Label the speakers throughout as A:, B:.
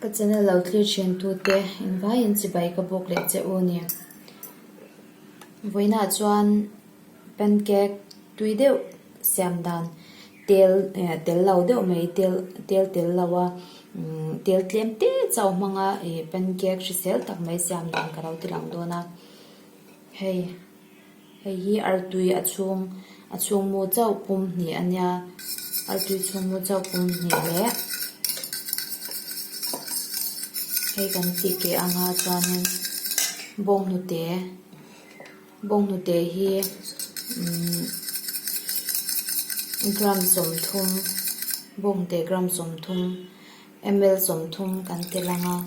A: Ka channel lo thlir thin tute invaiin chibai ka bawk leh che u ni. Vawiinah chuan pancake tui deuh siam dan tel eh tel lo deuh mai tel tel tel lo a umm tel tlem te chauh hmanga ih pancake hrisel tak mai siam dan ka lo ti lang dawn a hei. Hei hi artui a chhung a chhung mu chauh pum hnih a nia artui chhung mu chauh pum hnih leh hei kan tih keh anga chuanin bawnghnute bawnghnute hi umm gram 30 bawnghnute gram 30 ml 30 kan tel ang a.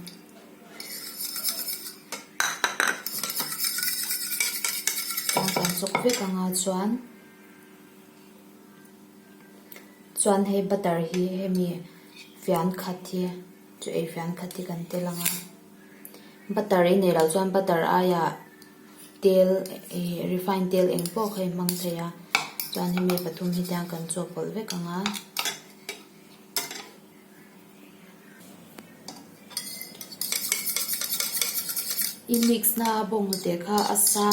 A: Chuan kan chawk vek anga chuan chuan hei butter hi hemi fian khat hi chu ei fian khat hi kan tel anga butter i neih loh chuan butter aiah tel ih refine tel eng pawh kha i hmang thei a chuan hemi pathum hi tiang kan chawhpawlh vek anga. I mix na a bawnghnute kha a sa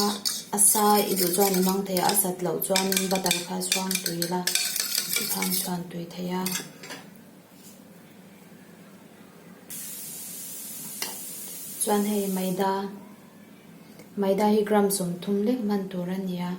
A: a sa i duh chuan i hmang thei a, a sat loh chuanin butter kha a chhuang tui la tikhan chhuan tui thei a. Chuan hei maida maida hi gram 30 lek hman tur a ni a.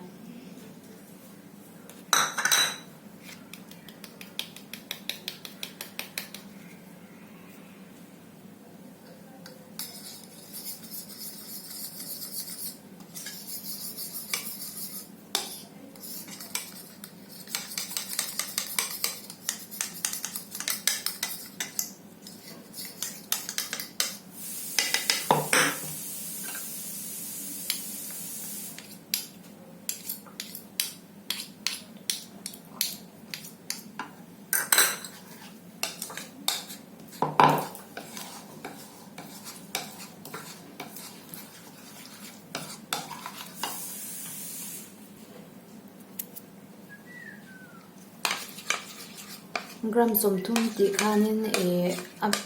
A: Gram 30 tih khanin ih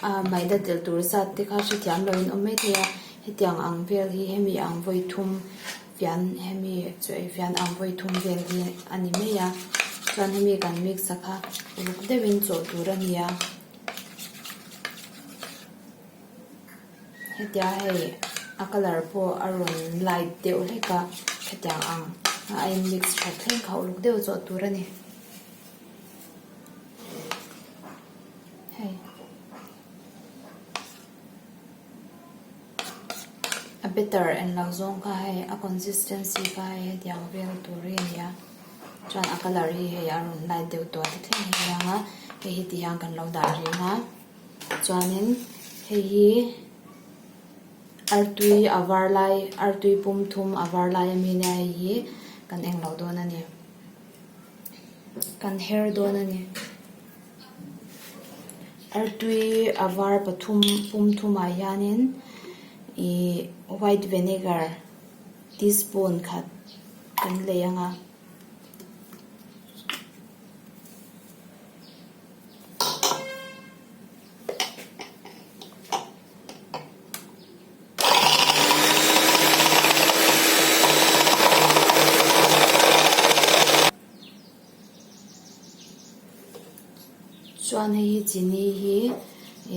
A: a maida telh tur zat te kha hrethiam loin awm maithei a hetiang ang vel hi hemi ang vawi thum. Fian hemi chu ei fian ang vawi thum vel hi a ni mai a chuan hemi kan mix a kha uluk deuhin chawh tur a ni a hetia hei a colour pawh a rawn light deuh hlek a hetiang ang a in mix that thleng kha uluk deuh chawh tur a ni hei. A batter en lo zawng kha hei a consistency kha hei hetiang vel tur hi a ni a chuan a colour hi hei a rawn light deuh tawh te thleng hi a lang a hei hi ti hian kan lo dah reng a chuanin hei hi artui a var lai artui pum thum a var lai ami nia hei hi kan englo dawn a ni kan her dawn a ni. Artui a var pathum pum thumah hianin ih white vinegar teaspoon khat kan lei ang a. Chuan hei hi chini hi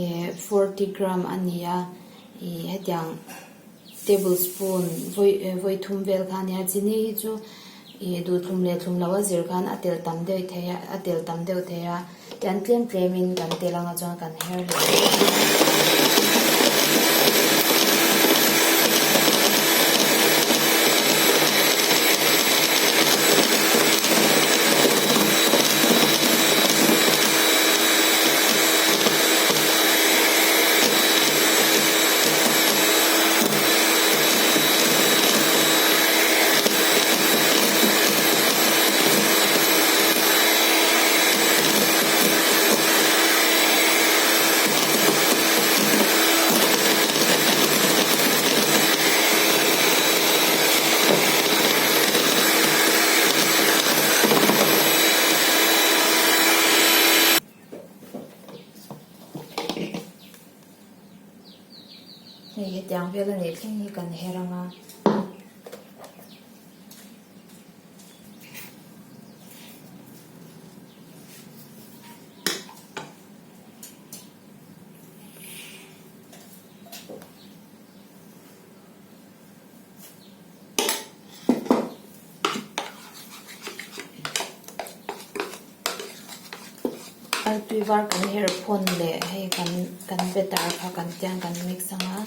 A: eh forty gram a ni a ih hetiang table spoon vawi eh vawi thum vel kha a ni a chini hi chu ih duh thlum leh thlum loh a zir khan a telh tam deuh thei a a telh tam deuh thei a tian tlem tlem in kan tel anga chuan kan her leh Hei hetiang vel a nih thleng hi kan her ang a. Artui var kan herh phawn leh hei kan kan batter kha kan tiang kan mix ang a.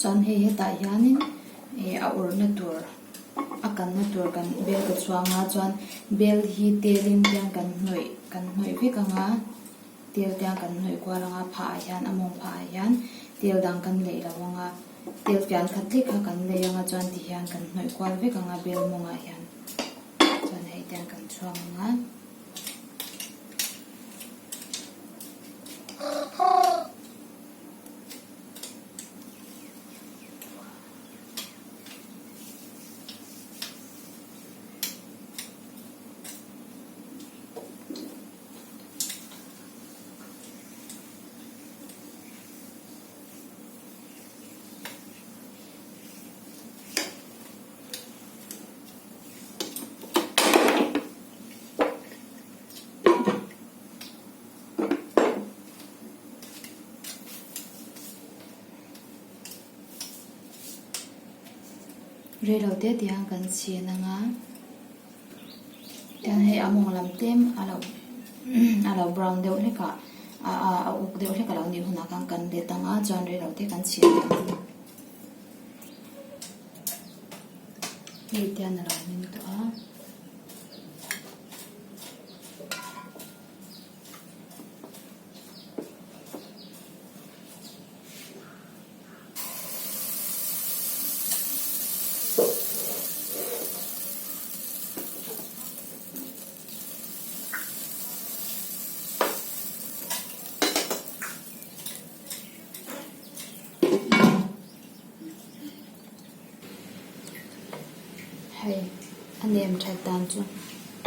A: Chuan hei hetah hianin ih a awrhna tur a kalna tur kan bel ka chhuang a chuan bel hi telin tiang kan hnawih kan hnawih vek ang a tel tiang kan hnawih kual ang a phah ah hian a mawng phah ah hian tel dang kan leih lo ang a tel fian khat lek kha kan lei ang a chuan tihian kan hnawih kual vek ang a bel mawng ah hian chuan hei tiang kan chhuang ang a. Reilo te te hian kan chhin ang a tian hei a mawng lam tlem a lo a lo brown deuh hlek ah a uk deuh hlek a lo nih hunah khan kan let ang a chuan reilo te kan chhin leh ang hei tian a lo hming tawh a. Hei a nem that dan chu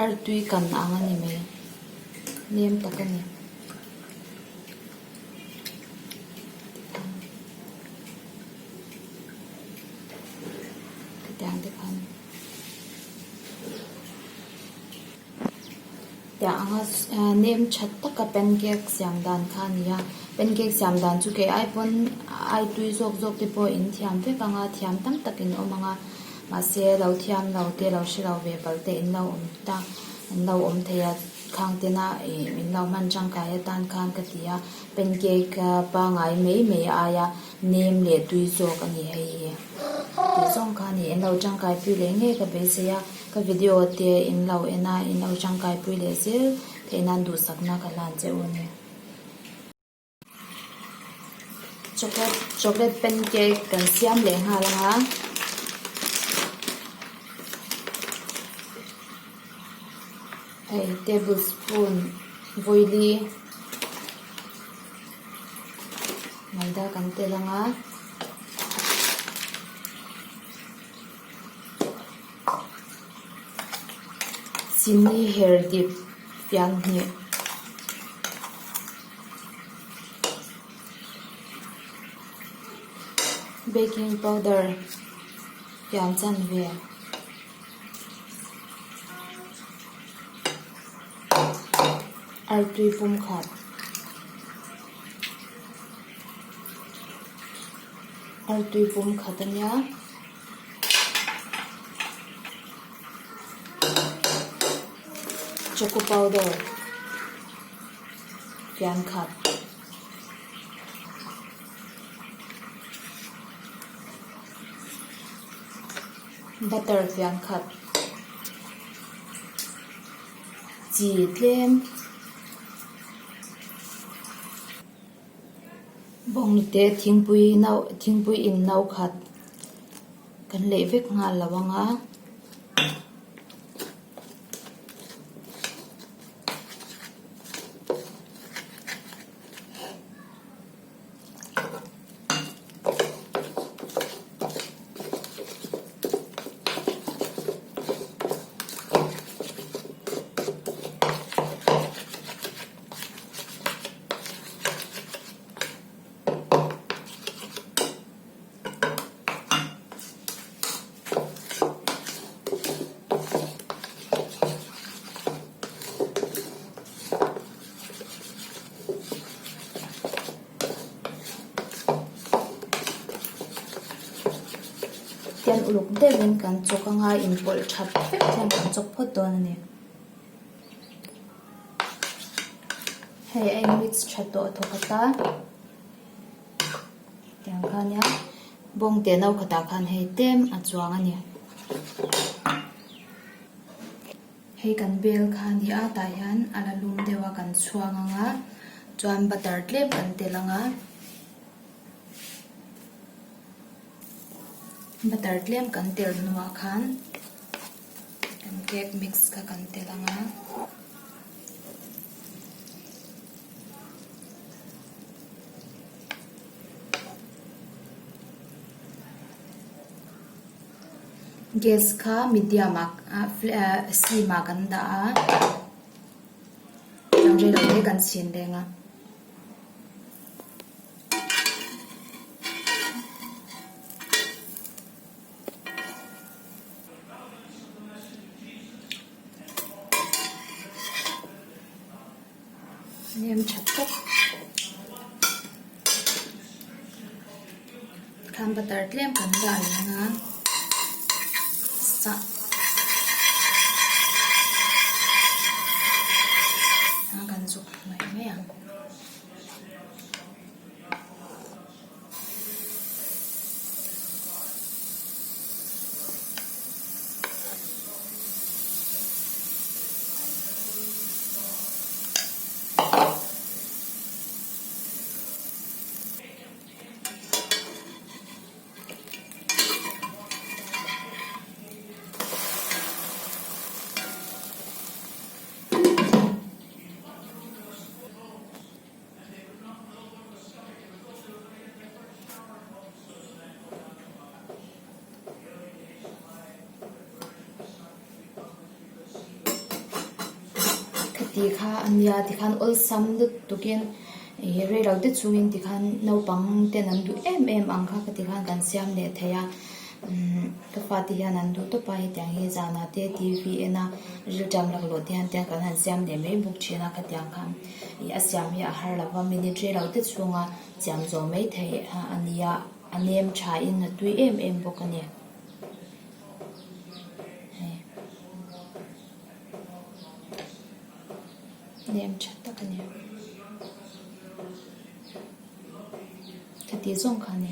A: artui kan ang a ni mai nem tak a ni. Khatiang te khan tiang anga nem tha taka pancake siam dan kha a ni a pancake siam dan chu kei ai pawn ai tui zawk zawk te pawh in thiam vek ang a thiam tam tak in awm ang a mahse lo thiam lo te lo hre lo ve palh te in lo awm ta an lo awm thei a. Khang tena ih min lo hman tangkai atan khan ka ti a, pancake pangai mai mai aia nem leh tui zawk a ni hei hi. Tih zawng kha a ni, in lo tangkai pui leh ngei ka beisei a, ka video te in lo en a, in lo tangkai pui leh zel theih nan duhsakna ka hlan che u a ni. Chocolate chocolate pancake kan siam leh nghal ang a. Hei tablespoon vawili. Maida kan tel ang a. Chini her dip fian hnih. Baking powder fian chanve. Artui pum khat. Artui pum khat a nia. Choco powder fian khat. Butter fian khat. Chi tlem. Bawnghnute thingpui no thingpui in no khat kan leih vek nghal lo ang a. Tian uluk deuhin kan chawk anga inpawlh that vek hian kan chawk phawt dawn a ni. Hei a in mix tha tawh thawk ata tiang kha nia bawng teh no khatah khan hei tlem a chuang a ni. Hei kan bel kha a ni a tah hian a la lum deuh a kan chhuang ang a chuan butter tlem kan telh ang a butter tlem kan telh hnuah khan. Kan cake mix kha kan tel ang a. Gas kha medium ah sim ah kan dah a. Chuan rei lo te kan chhin reng a. Nem tha tawp tikhan butter tlem kan dah leh ang a sah a kan zuk mai mai ang. Khati kha a nia tikhan awlsam lutukin ih reilo te chungin tikhan naupang ten an duh em em ang kha khati khan kan siam leh thei a umm ka fate hian an duh tawp a hetiang hi zanah te t v en a rilṭam laklawh te hian tiang kan han siam leh mai bawk thin a khatiang khan. Ih a siam hi a har lova minute rei lo te chhunga siam zawh mai theih a nia a nem tha in a tui em em bawk a ni hei nem tha tak a ni khati zawng kha a ni.